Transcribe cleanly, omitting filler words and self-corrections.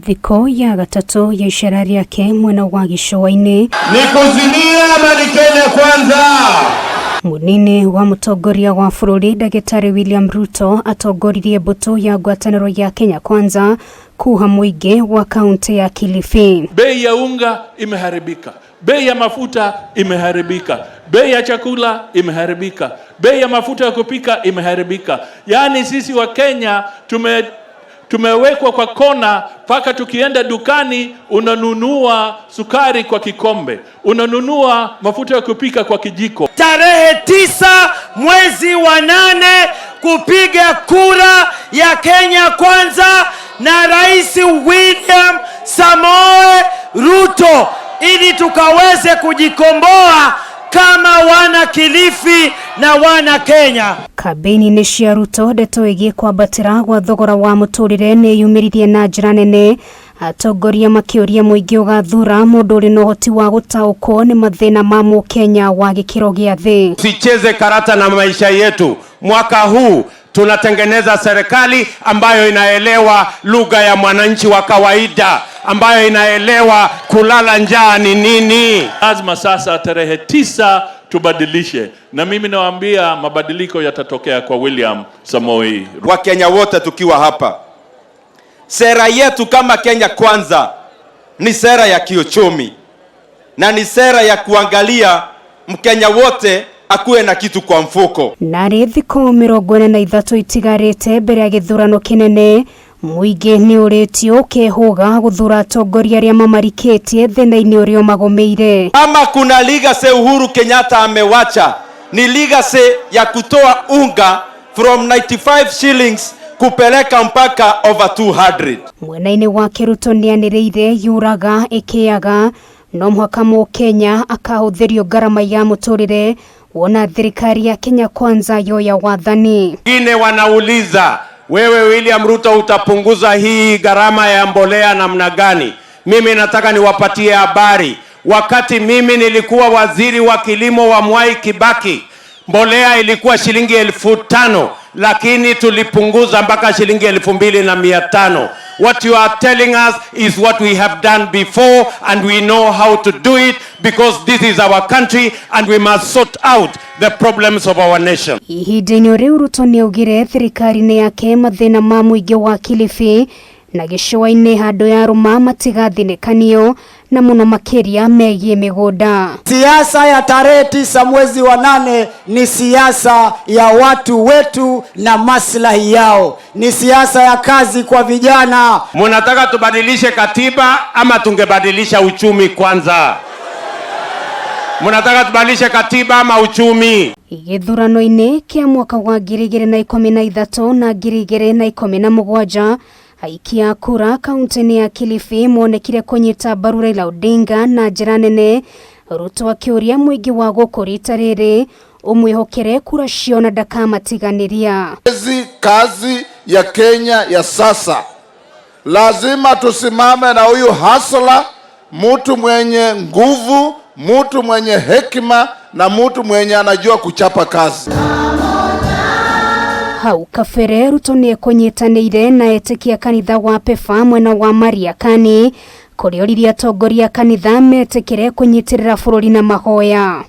Thikũ ya gatatũ ya icera rĩake mwena wa gĩcũa-inĩ. Ni kuzimia ama ni Kenya Kwanza? Mũnini wa mũtongoria wa bũrũri Ndagĩtarĩ William Ruto atongoririe mbũtũ ya ngwatanĩro ya Kenya Kwanza kuha mũingĩ wa kaunti ya Kilifi. Bei ya unga imeharibika, bei ya mafuta imeharibika, bei ya chakula imeharibika, bei ya mafuta ya kupika imeharibika. Yaani sisi wa Kenya tumewekwa kwa kona mpaka tukienda dukani unanunua sukari kwa kikombe, unanunua mafuta ya kupika kwa kijiko. Tarehe 9 mwezi wa 8 kupiga kura ya Kenya Kwanza na Rais William Samoei Ruto ili tukaweze kujikomboa kama wana Kilifi na wana Kenya. Kambĩini-inĩ cia Ruto ndeto ĩgiĩ kwambatĩra gwa thogora wa mũtũrĩre nĩ yumĩririe na njĩra nene, atongoria makĩũria mũingĩ ũgathura mũndũ ũrĩ na ũhoti wa gũtaũkwo nĩ mathĩna ma mũkenya wa gĩkĩro gĩa thĩ. Tusicheze karata na maisha yetu. Mwaka huu tunatengeneza serikali ambayo inaelewa lugha ya mwananchi wa kawaida, ambayo inaelewa kulala njaa ni nini. Lazima sasa tarehe 9 tubadilishe, na mimi nawaambia mabadiliko yatatokea kwa William Samoei Ruto. Wakenya wote tukiwa hapa, sera yetu kama Kenya Kwanza ni sera ya kiuchumi na ni sera ya kuangalia Mkenya wote akuwe na kitu kwa mfuko. Narĩ thikũ 43 itigarĩte mbere ya gĩthurano kĩnene, mũingĩ nĩ ũrĩtio ũkehũga gũthura atongoria arĩa mamarikĩtie thĩna-inĩ ũrĩa ũmagũmĩire. Kama kuna legacy Uhuru Kenyatta amewacha ni legacy ya kutoa unga from 95 shillings kupeleka mpaka over 200. Mwena-inĩ wake Ruto nĩanĩrĩire yũraga ĩkĩaga no mũhaka mũkenya akahũthĩrio ngarama ya mũtũrĩre wona thirikari ya Kenya Kwanza yoya wathani. Wengine wanauliza, wewe William Ruto utapunguza hii gharama ya mbolea namna gani? Mimi nataka niwapatie habari. Wakati mimi nilikuwa waziri wa kilimo wa Mwai Kibaki, mbolea ilikuwa shilingi 5,000, lakini tulipunguza mpaka shilingi 2,500. What you are telling us is what we have done before and we know how to do it because this is our country and we must sort out the problems of our nation. Ihinda-inĩ rĩu Ruto nĩaugire thirikari-inĩ yake mathĩna ma mũingĩ wa Kilifi na gĩcũa-inĩ handũ ya rũma matigathinĩkanio na mũno makĩria megiĩ mĩgũnda. Siasa ya tarehe 9 mwezi wa 8 ni siasa ya watu wetu na maslahi yao, ni siasa ya kazi kwa vijana. Munataka tubadilishe katiba ama tungebadilisha uchumi kwanza? Munataka tubadilishe katiba ama uchumi? Gĩthurano-inĩ kĩa mwaka wa 2013 na 2017 aikia kura kaunti-inĩ ya Kilifi monekire kũnyita mbaru Raila Odinga na njĩra nene, Ruto akĩũria mũingĩ wa gũkũ rita rĩrĩ ũmwĩhokere kura cio na ndakamatiganĩria. Kazi, kazi ya Kenya ya sasa, lazima tusimame na huyu hasla, mtu mwenye nguvu, mtu mwenye hekima na mtu mwenye anajua kuchapa kazi. Hau kabere Ruto nĩekũnyitanĩire na etĩkia kanitha wa Pefa mwena wa Mariakani kũrĩa oririe atongoria a kanitha metĩkĩre kũnyitĩrĩra bũrũri na mahoya.